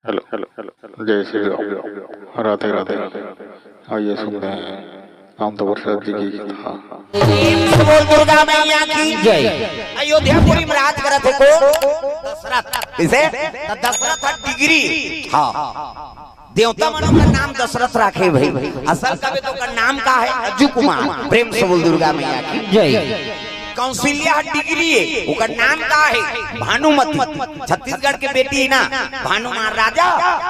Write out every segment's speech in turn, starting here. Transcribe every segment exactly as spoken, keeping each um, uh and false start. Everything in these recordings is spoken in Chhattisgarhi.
हेलो हेलो हेलो हेलो, जय श्री राम। राधे राधे। आइए सुनते हैं राम प्रसाद जी की कथा। प्रेम से बोल दुर्गा मैया की। जय। अयोध्यापुरी में राज करत हे को दशरथ। किसे? त दशरथ ह डिगरी। हाँ। देवता मन ओकर नाम दशरथ राखे भाई। असल कबे तो ओकर नाम का हे? अज्जू कुमार। प्रेम से बोल दुर्गा मैया की। जय। कौशल्या ह डिगरी हे, ओकर नाम का हे? भानुमती। छत्तीसगढ़ के बेटी हे ना, भानु महाराजा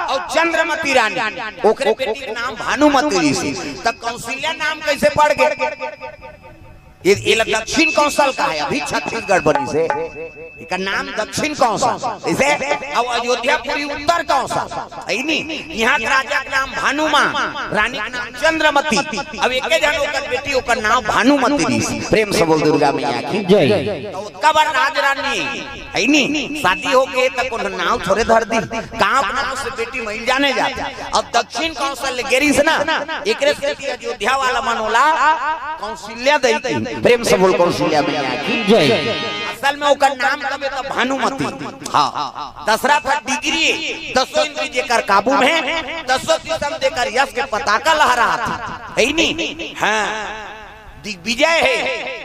अउ चंद्रमती रानी, ओकरे बेटी के नाम भानुमती रिहिसे। त कौशल्या नाम कइसे पड़ गे? ये, ये ला दक्षिण कौशल का हे, अभी छत्तीसगढ़ बनिसे। एकर नाम दक्षिण कौशल, जइसे अब अयोध्यापुरी उत्तर कौशल, हे नी? इहाँ के राजा के नाम भानुमान, रानी के नाम चंद्रमती। अब एके झन ओकर बेटी, ओकर नाम भानुमती रिहिसे। प्रेम से बोल दुर्गा मैया की। जय। त ओतका बड़ राज रानी, हे नी? शादी हो गे त कोनो नाम थोरे धर दी, गाँव के नाम से बेटी मइल जाने जाथे। अब दक्षिण कौशल गे रिहिसे ना, एकरे सेती अयोध्या वाला मन ओला कौशल्या दई कही। प्रेम से बोल कौशल्या मैया की। जय। असल में ओकर नाम कबे त भानुमती। हाँ। दशरथ ह डिगरी, दसों इंद्री जेकर काबू में, दसों दिशा में जेकर यश के पताका लहरात हे, हे नी? हाँ। दिग्विजय हे,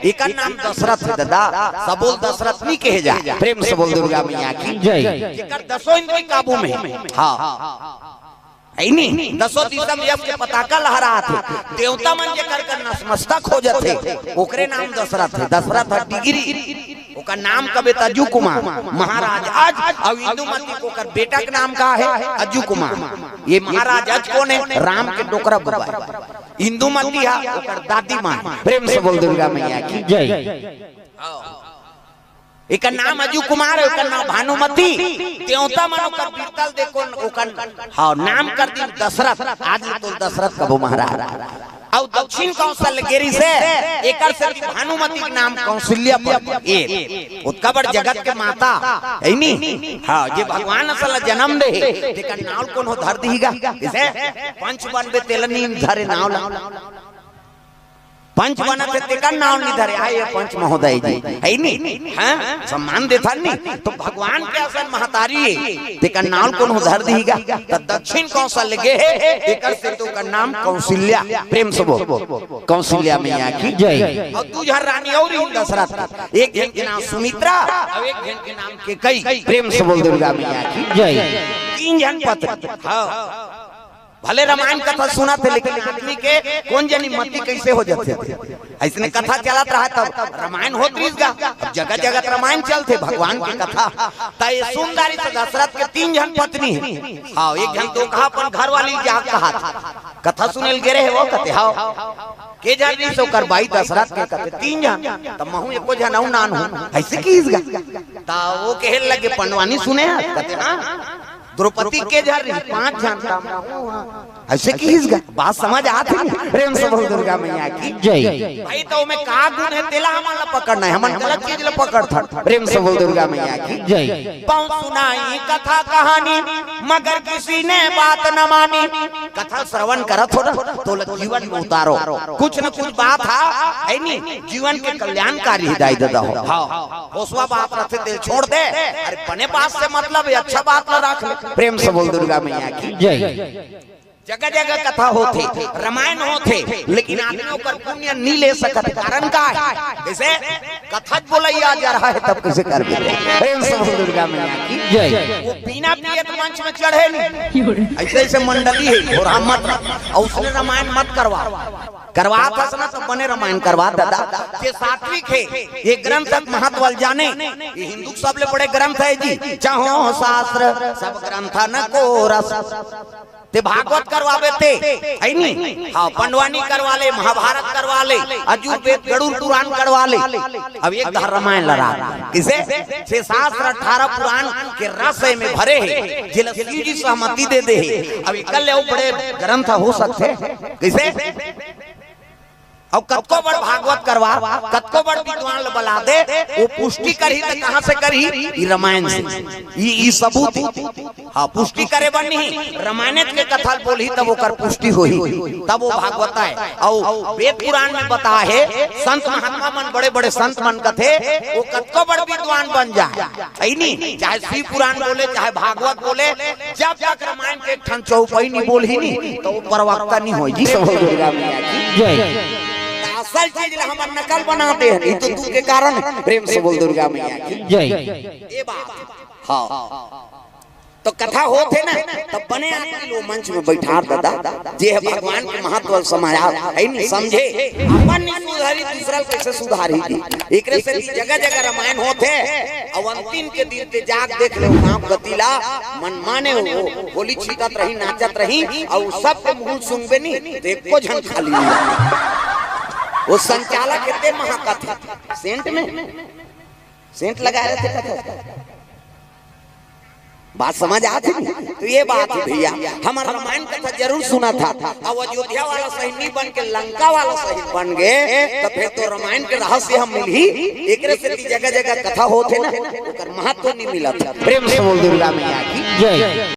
एकर नाम दशरथ हे दादा, सबो ल दशरथ नी कहे जाय। प्रेम से बोल दुर्गा मैया की। जय। जेकर दसों इंद्री काबू में। हाँ। हे नी? दसों दिशा में यश के पताका लहरात हे। देवता मन जेकर कर नतमस्तक हो जाथे, ओकरे नाम दशरथ हे। दशरथ ह डिगरी, ओकर नाम कबे त अज्जू कुमार। महाराज अज अउ इंदुमती के ओकर बेटा के नाम का हे? अज्जू कुमार। ये महाराज अज कोन हे? राम के डोकरा बुआ हे। इंदुमती ह ओकर दादी माँ हे। प्रेम से बोल दुर्गा मैया की। जय। एकर नाम अज्जू कुमार हे, ओकर नाम भानुमती। देवता मन ओकर वीरता ल देखो, ओकर, हाँ, नाम कर दिन दशरथ। आज ले तो दशरथ कबो महाराज। अउ दक्षिण कौशल गे रिहिसे, एकर सेती भानुमती के नाम कौशल्या पड़ गे। ओतका बड़ जगत के माता, हे नी? हाँ, जे भगवान असन ल जनम दे हे, तेकर नाव ल कोनो धर दिही गा। जइसे पंच बनबे तेला नी धरे नाव ला। पंच बनत हे, तेकर नाव नी धरे, आय ये पंच महोदय जी, हे नी? हाँ, सम्मान देथन नी, त भगवान के असन महतारी हे, तेकर नाव ल कोनो धर दिही गा। त दक्षिण कौशल गे हे, एकर सेती ओकर नाम कौशल्या। प्रेम से बोल, कौशल्या मैया की। जय। अउ दू झन रानी अउ रिहिन दशरथ के, एक झन के नाम सुमित्रा अउ एक झन के नाम कैकई। प्रेम से बोल दुर्गा मैया की। जय। तीन झन पत्नी। हाँ। भले रामायण कथा सुनत हे, लेकिन आदमी के कोन जनी मती कइसे हो जाथे। अइसने कथा चलत रहा तब रामायण होत रिहिस गा। अब जगह जगह रामायण चलथे, भगवान के कथा। त ये सुंदरी से दशरथ के तीन झन पत्नी हे। हाँ, एक झन तो कहा अपन घर वाली ल जा कहा, कथा सुने ल गे रहे हे वो, कथे हाँ। के झन रिहिस ओकर बाई दशरथ के, कथे तीन झन। त महूँ एको झन अउ नान हूँ, अइसे किहिस गा। त वो कहे लगे, पंडवानी सुने हस? कथे हाँ। द्रौपदी के झन रिहिस, पांच झन त महूँ हाँ। अइसे किहिस गा, बात समझ आत हे नी? प्रेम से बोल दुर्गा मैया की। जय। भाई, त ओमे का गुण हे, तेला हमन ला पकड़ना हे, हमन गलत चीज ला पकड़थन। प्रेम से बोल दुर्गा मैया की। जय। बहुत सुनाई कथा कहानी, मगर किसी ने बात न मानी। कथा श्रवण करत हो ना, त ओला जीवन में उतारो। कुछ न कुछ बात हा, हे नी, जीवन के कल्याणकारी हे दाई ददा हो। हाँ, होसवा बात रथे तेला छोड़ दे। अरे, बने बात से मतलब हे, अच्छा बात ला राख ले। प्रेम से बोल दुर्गा मैया की। जय। जगह जगह कथा होथे, रामायण होथे, लेकिन आदमी ओकर पुण्य नी ले सकत। कारण का हे? जइसे कथा बोलइया जरहा हे, तब कइसे करबे? प्रेम से बोल दुर्गा मैया की। जय। वो बिना पिए त मंच में चढ़े नी। अइसे अइसे मंडली हे, घोरा मत, अउ ओइसने रामायण मत करवा। करवात हस ना, त बने रामायण करवा ददा। जे सात्विक हे, ये ग्रंथ के महत्व ल जाने। ये हिंदू के सबले बड़े ग्रंथ हे जी, चहों शास्त्र सब ग्रंथन को रस। ते भागवत करवाबे ते, हे नी? हाँ, पंडवानी करवा ले, महाभारत करवा ले, अजुर्वेद, गरुड़ पुराण करवा ले। अब एक धर रामायण लड़ा, कइसे? छह शास्त्र, अठारह पुराण के रस एमे भरे हे, जेला शिव जी सहमति दे दे हे। अब एकर ले अउ बड़े ग्रंथ हो सकथे? कइसे? अउ कतको बड़ भागवत करवा, कतको बड़ विद्वान ल बला दे, वो पुष्टि करही त कहाँ से करही? ई रामायण से। ई, ई सबूत हे। हाँ, पुष्टि करे बर नहीं, रामायण के कथा बोलही तब ओकर पुष्टि होही, तब वो भागवत आय। अउ वेद पुराण में बता हे, संत महात्मा मन, बड़े बड़े संत मन कथे, वो कतको बड़ विद्वान बन जाय, है नी? चाहे शिव पुराण बोले, चाहे भागवत बोले, जब तक रामायण के एक ठन चौपाई नहीं बोलही नी, तो वो प्रवक्ता नहीं होय जी। सब दुर्गा मैया की जय। असल चीज ला हमर नकल बनाते हैं, नहीं तो दुख के कारण। प्रेम से बोल दुर्गा मैया की जय। ये बात। हाँ। तो कथा होत हे ना, तब बने आदमी लो मंच में बैठार दादा, जे हे भगवान के महत्व समझा, है नहीं समझे, अपन नहीं सुधारी, दूसरा ल कैसे सुधारी जी। एकरे से भी जगह जगह रामायण होत हे, अउ अंतिम के दिन ते जाग देख ले गांव गतिला, मन माने हो, होली छीटत रही, नाचत रही, अउ सब के मुंह सुनबे नहीं, तो एको झन खाली नहीं। वो संचालक कितने महाकथा सेंट में सेंट लगाए रहते कथा। बात समझ आत हे? तो ये बात हे भैया, हमर रामायण कथा जरूर सुना था। अब अयोध्या वाला सही नहीं बन के लंका वाला सही बन गए, तो फिर तो रामायण के रहस्य हम मिलही। एकरे से जगह जगह कथा होत हे ना, ओकर महत्व नहीं मिलत। प्रेम से बोल दुर्गा मैया की जय।